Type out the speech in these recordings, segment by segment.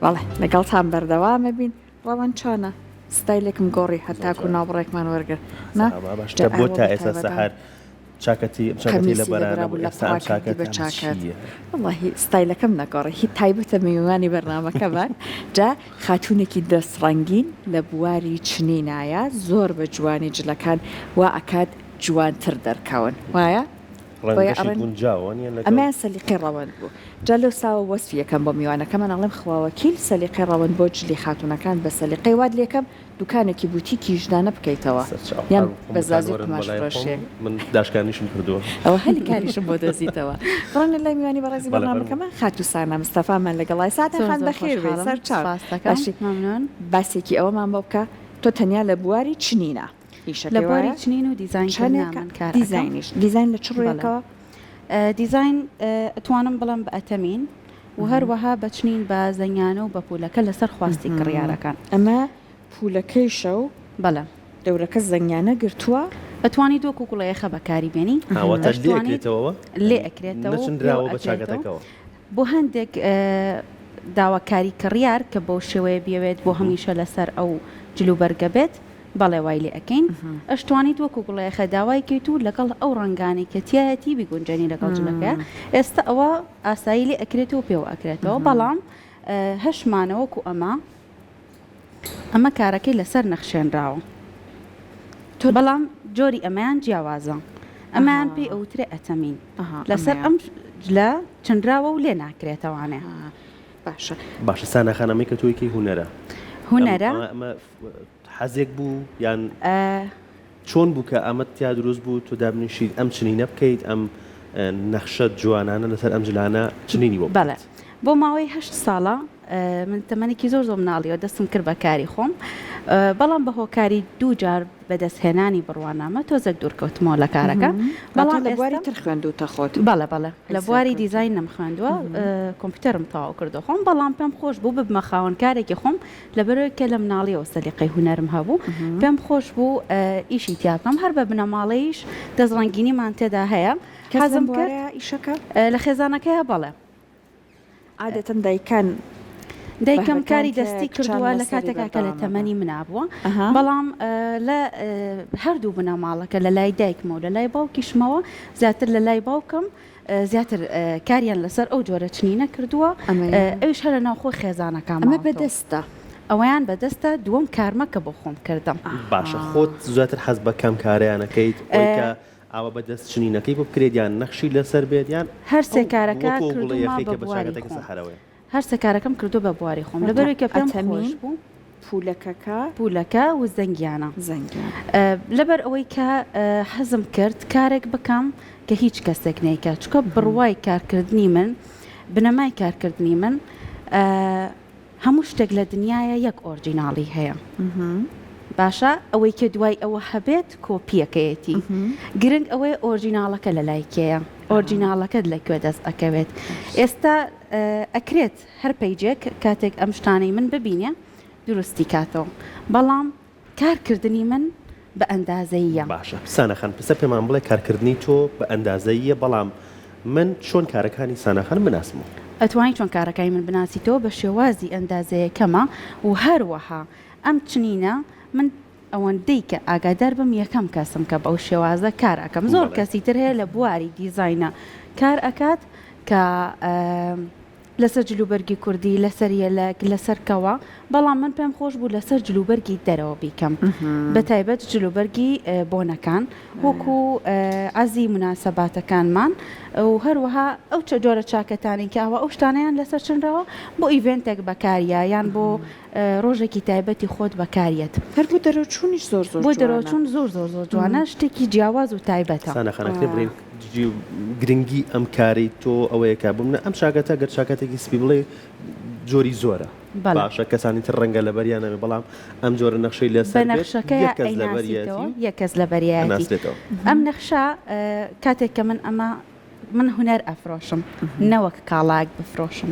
بەڵێ لەگەڵتان بەردەوامە بین ڕەوەند چۆنە؟ ستایلێکم گۆڕی هەتاکو ناوبڕێکمان وەرگرت نا؟ جا بۆ تا ئێستا سەحەر چاکەتی چاکەتی لە بەرانە بوو ئێستا ئەم چاکەتە بە چاکەت وەڵاهی ستایلەکەم نەگۆڕی هی تایبەتە میوانی بەرنامەکەمان جا خاتوونێکی دەست ڕەنگین لە بواری چنینایە زۆر بە جوانی جلەکان وا ئەکات جوانتر دەرکەون وایە؟ ڕەنگەشی گونجاوە وانیە لەگەڵ. ئەمەیان سەلیقەی ڕەوەند بوو جا لەو ساوە وەسفی یەکەم بۆ میوانەکەمان ئەڵێم خواوەکیل سەلیقەی ڕەوەند بۆ جلی خاتوونەکان بە سەلیقەی وات لێکەم دوکانێکی بوتیکی ژنانە بکەیتەوە سەرچاو یان هەر خۆم بەزازی وەرن قوماش بەلای خۆم فرۆشیەک. من داشکانیشم کردووە. ئەوە هەلی کاریشم بۆ دۆزیتەوە. بڕۆینە لای میوانی بەڕێزی بەڵێ فەرموو. بەرنامەکەمان خاتوو سانا مستەفامان لەگەڵای سانا زۆر خان زۆر بەخێر بێی خۆشحاڵم سەرچاو سوپاست دەکەم باشی مەمنون. باسێکی ئەوەمان بۆ بکە تۆ تەنیا لە بواری چنینە. لە ئیشەکەی بواری وایە؟ چنین و دیزاین کردنا چەنێکە؟ من کار ئەکەم. دیزاینیش دیزاین لە چ بەڵێ ڕوویەکەوە؟ دیزاین ئەتوانم بڵێم بە ئەتەمین و هەروەها بە چنین بە زەنگانە و بە پولەکە لەسەر خواستی کڕیارەکان. ئەمە پولەکەیشە و بەڵێ. دەورەکە زەنگانە گرتووە. ئەتوانیت وەکو گوڵەیەخە بەکاری بێنی. ها واتە لێ ئەشتوانیت ئەکرێتەوە؟ لێ ئەکرێتەوە و پێوە نەچنراوە بە ئەکرێتەوە. چاکەتەکەوە. بۆ هەندێک داواکاری کڕیار کە بەو شێوەیە بیەوێت بۆ هەمیشە لەسەر ئەو جلوبەرگە بێت بەڵێ وای لێ ئەکەین ئەشتوانیت وەکو گوڵەیەخە داوای کەیت و لەگەڵ ئەو ڕەنگانەی کە تیایەتی بیگونجێنی لەگەڵ جلەکەیا ئێستا ئەوە ئاسایی لێ ئەکرێت و پێوە ئەکرێتەوە بەڵام هەشمانە وەکو ئەمە ئەمە کارەکەی لەسەر نەخشێنراوە بەڵام جۆری ئەمەیان جیاوازە ئەمەیان پێی ئەوترێ ئەتەمین لەسەر ئەم جلە چنراوە و لێ ناکرێتەوانێ. باشە باشە سانا خان ئەمەی کە تۆی کەی هونەرە هونەرە ئەمە حەزێک بوو یان چۆن بوو کە ئەمەت تیا دروست بوو تۆ دابنیشیت ئەم چنینە بکەیت ئەم نەخشە جوانانە لەسەر ئەم جلانە چنینی بۆ بەڵێ بۆ ماوەی هەشت ساڵە من تەمەنێکی زۆر زۆر مناڵیەوە دەستم کرد بە کاری خۆم بەڵام بە هۆکاری دوو جار بەدەستهێنانی بڕوانامە تۆزێک دوورکەوتمەوە لە کارەکە بەڵام لە بواری تر خوێندووتە خۆت؟ بەڵێ بەڵێ لە بواری دیزاین نەمخوێندووە کۆمپیوتەرم تەواو کردووە خۆم بەڵام پێم خۆش بوو ببمە خاوەن کارێکی خۆم لەبەرئەوەی کە لە مناڵیەوە سەلیقەی هونەرم هەبوو پێم خۆش بوو ئیشی تیا بکەم هەر بە بنەماڵەیش دەستڕەنگینیمان تێدا هەیە کەس لەم حەزم کرد بوارەیە ئیشەکە؟ لە خێزانەکەیا بەڵێ. عادەتەن دایکان دایکم بەهرەکان کاری تیایە دەستی کچان کردووە لە لەسەری کاتێکا کە لە بەردەوامە بن. تەمەنی منا بووە ئەها. بەڵام لە هەردوو بنەماڵەکە لە لای دایکمەوە لە لای باوکیشمەوە زیاتر لە لای باوکم زیاتر کاریان لەسەر ئەو جۆرە چنینە کردووە ئەویش هەر لە ناوخۆی خێزانەکە ئەمە بەدەستە. ئەوەیان بەدەستە دووەم کارمە کە بۆ خۆم کردم. باشە خۆت زیاتر حەز بە کام کارەیان ئەکەیت ئەوەی کە ئاوا بە دەست چنینەکەی بۆ بکرێت یان نەخشی لەسەر بێت یان هەر سێ ئەو کارەکە وەکو ئەو گوڵە کردوومە یەخەی بە کە بە بواری چاکەتەکە خۆم. سەحەرەوەیە. هەر سێ کارەکەم کردووە بە بواری خۆم لەبەرئەوەی کە پێم خۆش ئەتەمین بوو. پولەکەکە. پولەکە و زەنگیانە. زەنگیان. لەبەر ئەوەی کە حەزم کرد کارێک بکەم کە هیچ کەسێک نەیکات چونکە بڕوای کارکردنی من بنەمای کارکردنی من هەموو شتێک لە دنیاە یەک ئۆرجیناڵی هەیە باشە ئەوەی کە دوای ئەوە هەبێت کۆپیەکەیەتی گرنگ ئەوەیە ئۆرجیناڵەکە لە لای کێیە ئۆرجیناڵەکەت لە کوێ دەست ئەکەوێت ئێستا ئەکرێت هەر پەیجێک کاتێک ئەم شتانەی من ببینێ دروستی کاتەوە بەڵام کار کردنی من بە ئەندازەییە. باشە سانا خان پسە پێمان بڵێ کارکردنی تۆ بە ئەندازەییە بەڵام من چۆن کارەکانی سانا خان بناسمەوە؟ ئەتوانی چۆن کارەکانی من بناسیتەوە بە شێوازی ئەندازەیەکەمە و هەروەها ئەم چنینە من ئەوەندەی کە ئاگادار بم یەکەم کەسم کە بەو شێوازە کار ئەکەم زۆر کەسی تر هەیە لە بواری دیزاینە کار ئەکات کە لەسەر جلوبەرگی کوردی، لەسەر یەلەک، لەسەر کەوە، بەڵام من پێم خۆش بوو لەسەر جلوبەرگی دەرەوە بیکەم، بەتایبەت جلوبەرگی بۆنەکان وەکو عەزی موناسەباتەکانمان و هەروەها ئەو جۆرە چاکەتانەی کە ئەوە ئەو شتانەیان لەسەر چنراوە بۆ event ێک بەکاریە یان بۆ ڕۆژێکی تایبەتی خۆت بەکاریەت. هەر بۆ دەرەوچوونیش زۆر زۆر بۆ جوانە. دەرەوەچوون زۆر زۆر زۆر جوانە شتێکی جیاواز و تایبەتە. سانا خان ئەکرێ بڵێین گرنگی ئەم کارەی تۆ ئەوەیە کە بۆ منە ئەم چاکەتە گەر چاکەتێکی سپی بڵێ جۆری زۆرە بەڵێ. باشە کەسانی تر ڕەنگە لەبەریان نەبێ بەڵام ئەم جۆرە نەخشەی بە لەسەر بێت نەخشەکەیا یەک کەس لەبەریەتی ئەیناسیتەوە و یەک کەس لەبەریایەتی ئەناسرێتەوە. ئەم نەخشە کاتێک کە من ئەمە من هونەر ئەفرۆشم نەوەک کاڵایەک بفرۆشم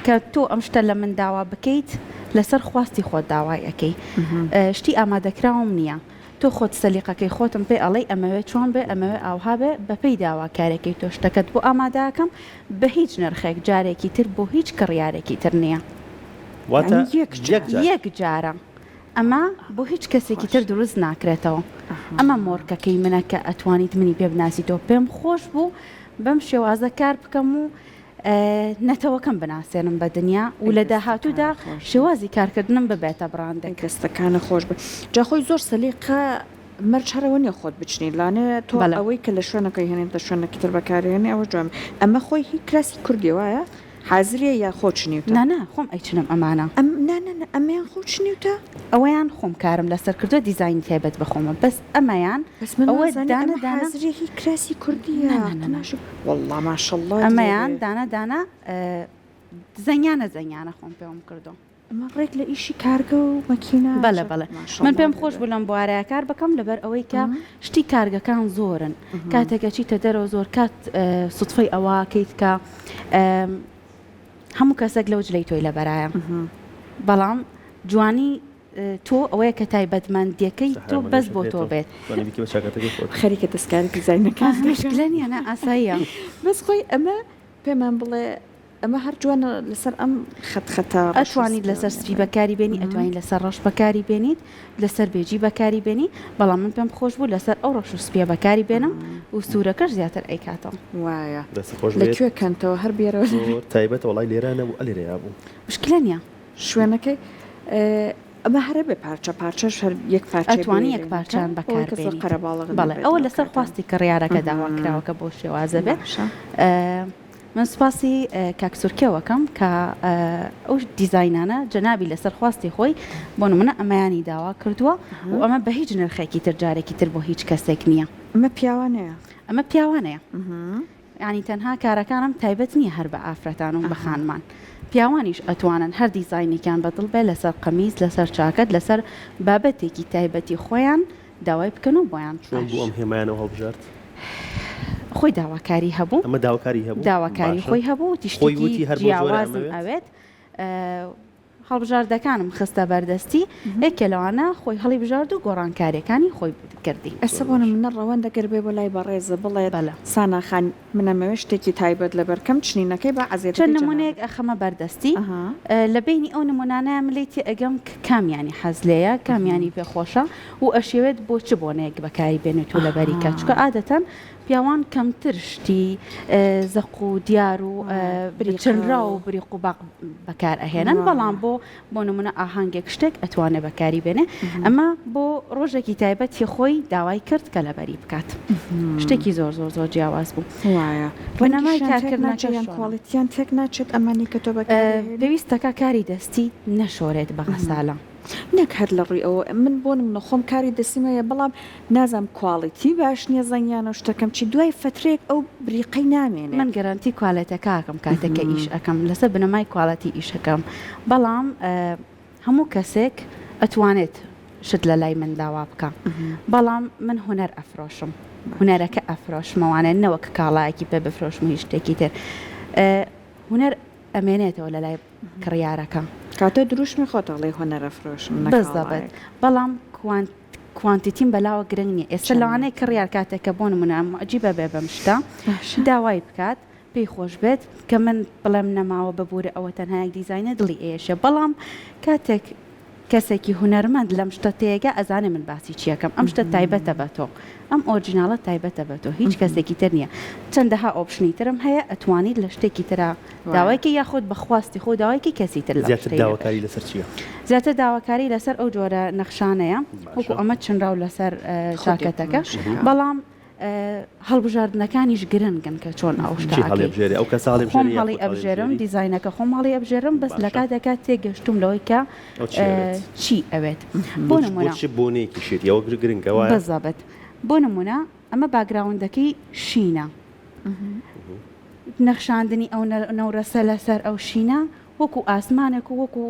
کە تۆ ئەم شتە لە من داوا بکەیت لەسەر خواستی خۆت داوای ئەەکەی شتی ئامادەکراوم نییە تۆ خۆت سەلیقەکەی خۆتم پێ ئەڵێی ئەمەوێ چۆن بێ ئەمەوێ ئاوها بێ بەپێی داواکارێکی تۆ شتەکەت بۆ ئامادەکەم بە هیچ نرخێک جارێکی تر بۆ هیچ کڕیارێکی تر نییە. واتە یەک جار. یەک جارە. ئەمە بۆ هیچ کەسێکی تر دروست ناکرێتەوە. ئەمە مۆرکەکەی منە کە ئەتوانیت منی پێ بناسیتەوە. پێم خۆش بوو بەم شێوازە کار بکەم و نەتەوەکەم بناسێنم بە دنیا و لە داهاتوودا شێوازی کارکردنم ببێتە بڕاندێک. دەستەکانت خۆش بێت. جا خۆی زۆر سەلیقە مەرج هەر ئەوە نیە خۆت بچنی لانێ تۆ ئەوەی کە لە شوێنەکەی هێنیت لە شوێنێکی تر بەکاری هێنی ئەوە جوان ئەمە خۆی هی کراسی کوردیە وایە؟ حازریە یا خۆ چنیوتە؟ نا نا خۆم ئەیچنم ئەمانە. ئەم نا نا نا ئەمەیان خۆ چنیوتە؟ ئەوەیان خۆم کارم لەسەر کردوە دیزاینی تایبەت بە خۆمە بەس ئەمەیان بەس من ئەوە وازانی دانە ئەمە دانە حازریە هی کراسی کوردیە نا نا نا نا قوماش وەڵا ماشەڵڵا لێ ئەمەیان بێ. دانە دانە زەنگیانە زەنگیانە خۆم پێوم کردوە. ئەمە ڕێک لە ئیشی کارگە و مەکینە بەلێ بەڵێ من ماشەڵڵا پێم لێ خۆش بێ. بوو لەم بوارەیا کار بکەم لەبەر ئەوەی کە شتی کارگەکان زۆرن کاتێک ئەچیتە دەرەوە زۆر کات سوتفەی ئەوە کەیت کە هەموو کەسێک لەو جلەی تۆی لەبەرایە بەڵام جوانی تۆ ئەوەیە کە تایبەتمەندیەکەی تۆ بەس بۆ تۆ بێت. خەریکە دەستکاری دیزاینەکان مشکلە نییە نا ئاساییە. بەس خۆی ئەمە پێمان بڵێ ئەمە هەر جوانە لەسەر ئەم خەت خەتە ڕەش و ئەتوانیت سپییە لەسەر سپی بەکاری بێنی ئەتوانی لەسەر ڕەش بەکاری بێنیت لەسەر بێجی بەکاری بێنی بەڵام من پێم خۆش بوو لەسەر ئەو ڕەش و سپیە بەکاری بێنم و سوورەکەش زیاتر ئەیکاتەوە. وایە دەست خۆش لە بێت کوێ کەنتەوە هەر بێرەوە زۆر تایبەتە وەڵای لێرە نەبوو ئەلێرەیا بوو. مشکلە نیە. شوێنەکەی ئەمە هەرە بێ پارچە پارچەش هەر یەک پارچەی ئەتوانی یەک بێ پارچەیان ئەوەی بەکار کە زۆر بێنیت قەرەباڵغ بەڵێ نەبێت ئەوە لەو لەسەر کاتە. خواستی کڕیارەکە داوا کراوە کە بەو شێوازە بێت باشە. من سوپاسی کاک سورکێو ئەکەم کە ئەو دیزاینانە جەنابی لەسەر خواستی خۆی بۆ نمونە ئەمەیانی داوا کردووە و ئەمە بە هیچ نرخێکی تر جارێکی تر بۆ هیچ کەسێک نییە. ئەمە پیاوانەیە؟ ئەمە پیاوانەیە. یانی تەنها کارەکانم تایبەت نییە هەر بە ئافرەتان و بە خانمان. پیاوانیش ئەتوانن هەر دیزاینێکیان بە دڵ بێ لەسەر قەمیس، لەسەر چاکەت، لەسەر بابەتێکی تایبەتی خۆیان داوای بکەن و بۆیان چۆن بوو ئەم هێمایانەو هەڵبژارد؟ خۆی داواکاری هەبوو. ئەمە داواکاری هەبوو؟ داواکاری باشە. خۆی هەبوو وتی خۆی شتێکی وتی هەر بەو جۆرە جیاوازم ئەمەوێت؟ ئەوێت. هەڵبژاردەکانم خستە بەردەستی، یەکێ لەوانە خۆی هەڵیبژارد و گۆڕانکارییەکانی خۆی کردی. ئێستا بۆ نمونە ڕەوەند ئەگەر بێ بۆ لای بەڕێزت بڵێت بەلە. سانا خان من ئەمەوێ شتێکی تایبەت لەبەر کەم چنینەکەی با عەزێتەکەی چەند نمونەیەک جەنابت. ئەخەمە بەردەستی، ئەها. لە بەینی ئەو نمونانە من لێی تێئەگەم کە کامیانی حەز لێیە، کامیانی پێ خۆشە و ئەشیەوێت بۆ چ بۆنەیەک بەکاری بێنێت و لەبەری کات، چونکە عادەتەن پیاوان کەمتر شتی زەق و دیار و چنراو و بریق و باق بەکار ئەهێنن، بەڵام بۆ بۆ نمونە ئاهەنگێک شتێک ئەتوانێ بەکاری بێنێ، ئەمە بۆ ڕۆژێکی تایبەتی خۆی داوای کرد کە لەبەری بکات، شتێکی زۆر زۆر زۆر جیاواز بوو. وایە بنەمای ڕەنگیشیان تێک ناچێت کارکردنەکەش یان چۆنە؟ کواڵیتیان تێک ناچێت ئەمانەی کە تۆ بەکاری ئەهێنی؟ پێویستەکا کاری دەستی نەشۆرێت بە غەسالە. نەک هەر لە ڕووی ئەوە من بۆ نمونە خۆم کاری دەستیم هەیە بەڵام نازانم کواڵیتی باش نیە زەنگیانە و شتەکەم چی دوای فەترەیەک ئەو بریقەی نامێنێت. من گەرەنتی کوالێتەکە ئەکەم کاتێک کە ئیش ئەکەم لەسەر بنەمای کواڵێتی ئیش ئەکەم بەڵام هەموو کەسێک ئەتوانێت شت لە لای من داوا بکا بەڵام من هونەر ئەفرۆشم هونەرەکە ئەفرۆشمەوانێ نەوەک کاڵایەکی پێ بفرۆشم و هیچ شتێکی تر هونەر ئەمێنێتەوە لە لای کڕیارەکە. کاتێ دروشمی خۆت ئەڵێی هونەرە فرۆشم نەک بزەبت کاڵایەک. بەڵام کوانتیتیم بەلاوە گرنگ نیە ئێستا چەندە؟ لەوانەیە کڕیار کاتێک کە بۆ نمونە موعجیبە بێ بەم شتە باشە. داوای بکات پێی خۆش بێت کە من بڵێم نەماوە ببورە ئەوە تەنها یەک دیزاینە دڵی ئەیەشێ بەڵام کاتێک کەسێکی هونەرمەند لەم شتە تێگا ئەزانێ من باسی چیەکەم ئەم شتە تایبەتە بە تۆ ئەم ئۆرجیناڵە تایبەتە بە تۆ هیچ کەسێکی تر نییە چەندەها option ی ترم هەیە ئەتوانیت لە شتێکی ترا داوای کەی یاخود بە خواستی خۆ داوای کەی کەسی تر لەو زیاتر شتەی نەبێت. داواکاری لەسەر چییە؟ زیاتر داواکاری لەسەر ئەو جۆرە نەخشانەیە وەکو باشە. ئەمە چنراو لەسەر خودی چاکەتەکە قوماشەکە. بەڵام هەڵبژاردنەکانیش گرنگن کە چۆن ئەو شتە چی ئەکەی. هەڵیەبژێری؟ ئەو کەسە خۆم هەڵیبژێری هەڵی یاخود ئەبژێرم هەڵیبژێری؟ دیزاینەکە خۆم هەڵی ئەبژێرم بەس لە باشە. کاتێکا تێگەشتووم لەوەی کە ئەو چی ئەوێت؟ چی ئەوێت بۆ بۆ چ بۆ نموونە چ بۆنەیەکی شێتی؟ ئەوە گرنگە وایە؟ بزەبت بۆ نموونە ئەمە background ەکەی شینە نەخشاندنی ئەو نەورەسە لەسەر ئەو شینە وەکو ئاسمانێک و وەکو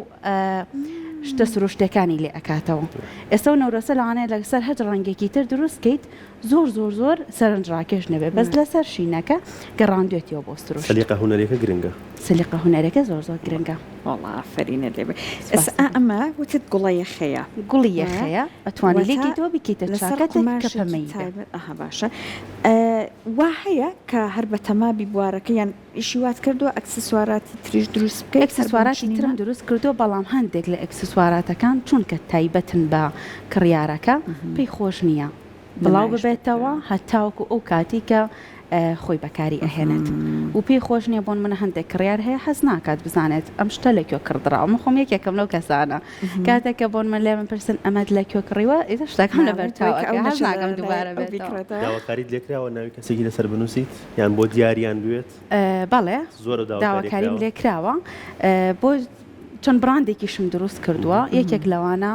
شتە سروشتەکانی لێ ئەکاتەوە ئێستا و نەورەسە لەوانەیە لەسەر هەچ ڕەنگێکی تر دروست کەیت زۆر زۆر زۆر سەرنج ڕاکێش نەبێت بەس لەسەر شینەکە گەڕاندوێتیەوە بۆ سروشت. سەلیقە هونەریەکە گرنگە. سەلیقە هونەریەکە زۆر زۆر گرنگە. وەڵا ئافەرینت لێ بێ. ئێستا ئا ئەمە وتت گوڵە یەخەیە. گوڵی یەخەیە ئەتوانی واتە لێکەیتەوە بیکەیتە لەسەر چاکەتێک کە قوماشێکی پەمەیی بێ. تایبەت ئەها باشە. وا هەیە کە هەر بەتەما بی بوارەکە یان ئیشی وات کردووە ئەکسسواراتی تریش دروست بکەیت هەر بەم ئێکسسواراتی چنینە؟ ترم دروست کردووە بەڵام هەندێک لە ئێکسسواراتەکان چونکە تایبەتن بە کڕیارەکە پێی خۆش نییە بڵاو نمایش ببێتەوە بکرێن. هەتاوەکو ئەو کاتەی کە خۆی بەکاری ئەهێنێت و پێی خۆش نییە بۆنمونە هەندێک کڕیار هەیە حەز ناکات بزانێت ئەم شتە لە کوێ کڕدراوە من خۆم یەکێکم لەو کەسانە کاتێک کە بۆنمونە لێم پرسن ئەمەت لە کوێ کڕیوە ئیتر شتەکەم لەبەر ناڵێت چاو بۆی کە ئەو ئەکەوێ حەز نەچێتە ناکەم لای دووبارە ئەو بێتەوە. بیکڕێتەوە. داواکاریت لێکراوە ناوی کەسێکی لەسەر بنووسیت یان بۆ دیاریان بوێت؟ بەڵێ زۆرە داواکاری داواکاریم کراوە؟ لێ کراوە بۆ چەند بڕاندێکیشم دروست کردووە یەکێک لەوانە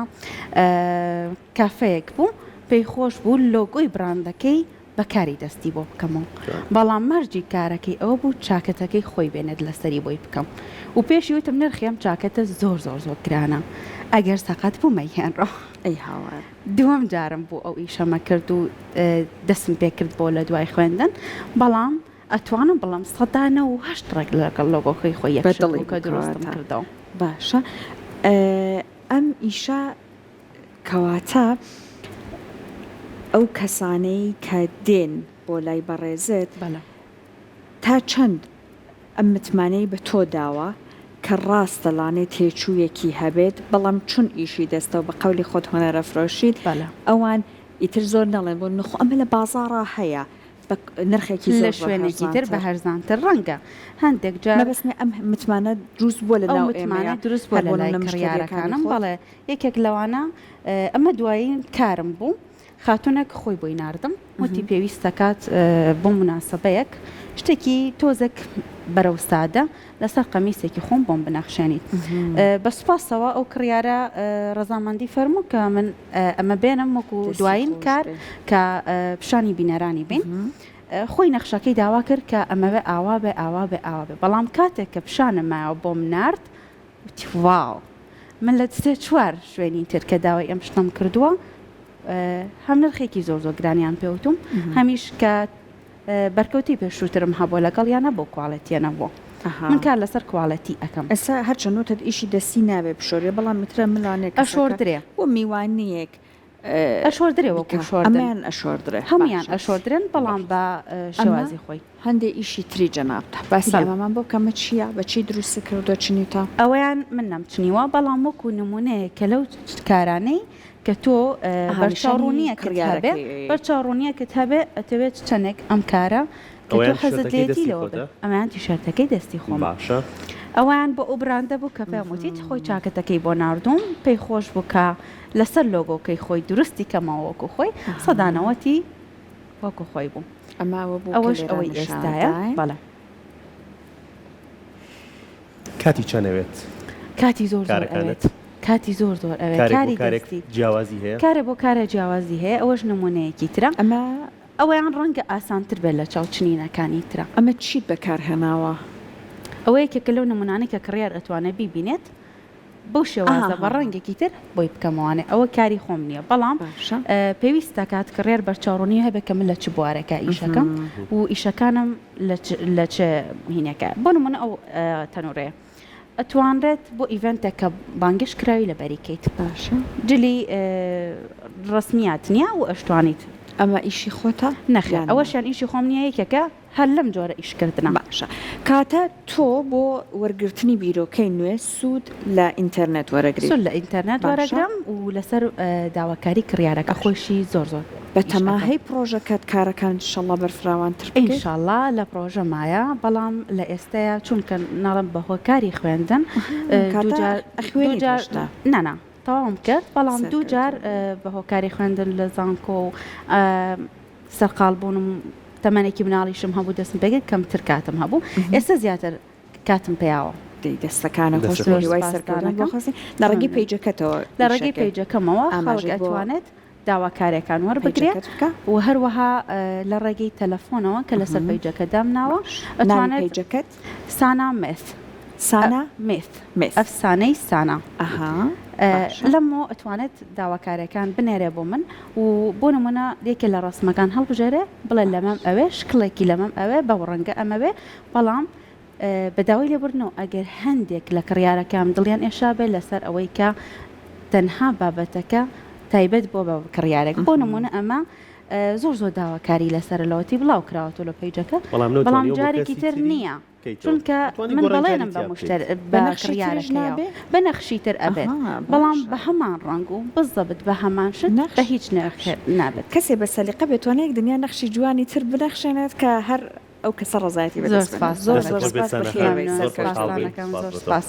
کافەیەک بوو پێی خۆش بوو لۆگۆی بڕاندەکەی بە کاری دەستی بۆ بکەمەوە بەڵام مەرجی کارەکەی ئەوە بوو چاکەتەکەی خۆی بێنێت لەسەری بۆی بکەم و پێشی وتم نرخی ئەم چاکەتە زۆر زۆر زۆر گرانە ئەگەر سەقەت بوو مەیهێنڕۆ. ئەی هاوار. دووەم جارم بوو ئەو ئیشەمە کرد و دەستم پێ کرد بۆ لە دوای خوێندن بەڵام ئەتوانم بڵێم 98% ڕێک لەگەڵ لۆگۆکەی خۆی یەک بە شت دڵی بوو کە بوو دروستم کەواتە کردەوە. باشە ئەم ئیشە کەواتە ئەو کەسانەی کە دێن بۆ لای بەڕێزت بەڵێ. تا چەند ئەم متمانەی بە تۆ داوە کە ڕاستە لانێ تێچوویەکی هەبێت بەڵام چون ئیشی دەستە و بە قەولی خۆت هونەرەفرۆشیت بەڵێ. ئەوان ئیتر زۆر نەڵێن بۆ نخۆ ئەمە لە بازاڕا هەیە بە نرخێکی لە زۆر زۆر شوێنێکی تر بە هەرزانتر. هەرزانتر ڕەنگە هەندێک جار. مەبەستمە ئەم متمانە دروست بووە لە ئەو ناو ئێمەیا متمانە دروست بووە هەر لە بۆ لای نمونە مشتەریەکانی کڕیارەکانم خۆت؟ بەڵێ یەکێک لەوانە ئەمە دوایین کارم بوو خاتوونێک خۆی بۆی ناردم وتی پێویستەکات بۆ موناسەبەیەک شتێکی تۆزێک بەرەو سادە لەسەر قەمیسێکی خۆم بۆم بنەخشێنیت بە سوپاسەوە ئەو کڕیارە ڕەزامەندی فەرموو کە من ئەمە بێنم وەکو دەستی دوایین خۆش کار بێ. کە پیشانی بینەرانی بین خۆی نەخشەکەی داوا کرد کە ئەمەوێ ئاوا بێ ئاوا بێ ئاوا بێ بەڵام کاتێک کە پیشانم مایەوە بۆم نارد وتی واو من لە سێ چوار شوێنی تر کە داوای ئەم شتەم کردووە هەم نرخێکی زۆر زۆر گرانیان پێوتوم هەمیش کە بەرکەوتەی پێشووترم هەبووە لەگەڵیان نەبوو کواڵێتیە نەبووە من کار لەسەر کواڵێتی ئەکەم. ئێستا هەرچەند وتت ئیشی دەستی نابێ بشۆرێ بەڵام ئیترە ملانێ کەسەکە ئەشۆردرێ. بۆ میوانیەک ئەشۆردرێ وەکو بیکا شۆردن. ئەمەیان ئەشۆردرێ هەموویان باشە. ئەشۆردرێن بەڵام بە ئەمە شێوازی خۆی. هەندێ ئیشی تری جەنابتە باسی بەڵێ. ئەمەمان بۆ بکە ئەمە چیە بە چی دروستت کردوە چنیوتە؟ ئەوەیان من نەمچنیوە بەڵام وەکو نمونەیەک کە لەو کارانەی کە تۆ ئەها بەرچاو نیشانی ڕوونیەکت هەبێ کڕیارەکەی ئەیەی. بەرچاو ڕوونیەکت هەبێ ئەتەوێت چەنێک ئەم کارە کە تۆ ئەوەیان حەزت تیشێرتەکەی لێیەتی دەستی لەوە بێ خۆتە؟ ئەمەیان تیشێرتەکەی دەستی خۆمە. باشە. ئەوەیان بۆ ئەو براندە بوو کە پێم وتیت خۆی چاکەتەکەی بۆ ناردووم پێی خۆش بوو کە لەسەر لۆگۆکەی خۆی دروستی کەمەوە وەکو خۆی سەدا نەوەتی وەکو خۆی بوو. ئەمە ئەوە بوو کە ئەوەش لێرە ئەوەی نیشانت ئێستایە داین. بەڵێ. کاتی چەند ئەوێت؟ کاتی زۆر زۆر کارەکانت؟ ئەوێت. کاتی زۆر زۆر ئەوێت. کارێک بۆ کاری کارێک دەستی. جیاوازی هەیە؟ کارێ بۆ کارێ جیاوازی هەیە ئەوەش نموونەیەکی ترە. ئەمە. ئەوەیان ڕەنگە ئاسانتر بێت لە چاو چنینەکانی ترا. ئەمە چیت بەکار هێناوە؟ ئەوە یەکێکە لەو نموونانەی کە کڕیار ئەتوانێت بیبینێت بەو شێوازە بە ڕەنگێکی تر بۆی بکەمەوانێ ئەوە کاری خۆم نییە بەڵام پێویست دەکات کڕیار بەرچاوڕوونی هەبێت کە من لە چ بوارێکا ئیشەکەم و ئیشەکانم لە چ هینێکە بۆ نموونە ئەو تەنورەیە ئەتوانرێت بۆ event ێک کە بانگێشت کراوی لەبەری کەیت باشە جلی ڕەسمیات نییە و ئەشتوانیت. ئەمە ئیشی خۆتە؟ نەخێر ئەوەشیان ئیشی خۆم نییە یەکێکە هەر لەم جۆرە ئیشکردنە. باشە کاتە تۆ بۆ وەرگرتنی بیرۆکەی نوێ سوود لە ئینتەرنێت وەرەگریت؟ سوود لە ئینتەرنێت باشە. وەرەگرم و لەسەر داواکاری کڕیارەکە خۆیشی زۆر زۆر ئیش بەتەما ئەکەم. هەی پڕۆژەکەت کارەکانت ئیشەڵا بەرفراوانتر بکەیت؟ ئینشەڵا لە پڕۆژەمایە بەڵام لە ئێستەیا چونکە ناڵێم بە هۆکاری خوێندن کاتە دووجار ئەخوێنیت دووجار هێشتا؟ نا نا تەواوم کرد بەڵام دووجار سەرکەوتوو بە هۆکاری خوێندن لە زانکۆ و سەرقاڵ بوونم تەمەنێکی مناڵیشم هەبوو دەستم پێکرد کەمتر کاتم هەبوو ئێستا زیاتر کاتم پێیاوە. دەی دەستەکانت خۆش دەستت بێ خۆش. هیوای سپاستان سەرکەوتن بۆ ئەکەم. خواستین لە ڕێگەی مەمنون. پەیجەکەتەوە لە ڕێگەی ئیشەکەی پەیجەکەمەوە خەڵک ئاماژەی بۆ ئەتوانێت داواکاریەکان وەربگرێ پەیجەکەت بکە. و هەروەها لە ڕێگەی تەلەفۆنەوە کە لەسەر پەیجەکە دامناوە باش ناوی ئەتوانێت پەیجەکەت؟ سانا مێث. سانا مێث. مێث. ئەفسانەی سانا. ئەها باشە. لەمەوە ئەتوانێت داواکاریەکان بنێرێ بۆ من و بۆ نمونە یەکێ لە ڕەسمەکان هەڵبژێرێ بڵێ لەمەم ئەوێ شکڵێکی لەمەم ئەوێ بەو ڕەنگە ئەمەوێ بەڵام بە داوای لێبوردنەوە ئەگەر هەندێک لە کڕیارەکان دڵیان ئێشابێ لەسەر ئەوەی کە تەنها بابەتەکە تایبەت بووە بە کڕیارێک بۆ نمونە ئەمە. زۆر زۆر داواکاری لەسەرە لەوەتی بڵاو کراوەتەوە لە پەیجەکە بەڵام جارێکی تر نییە. چونکە من بەڵێنم بە مشتەر بە کڕیارەکەیەوە بە نەخشی تر ئەبێت بەڵام بە هەمان ڕەنگ و بزەبت بە هەمان شت بە هیچ نرخێک نابێت. کەسێ بە سەلیقە بێت توانێت یەک دنیا نەخشی جوانی تر بنەخشێنێت کە هەر ئەو کەسە ڕەزایەتی بەدەست بێنێت. زۆر زۆر سوپاس. بەخێربێی. زۆر سوپاس.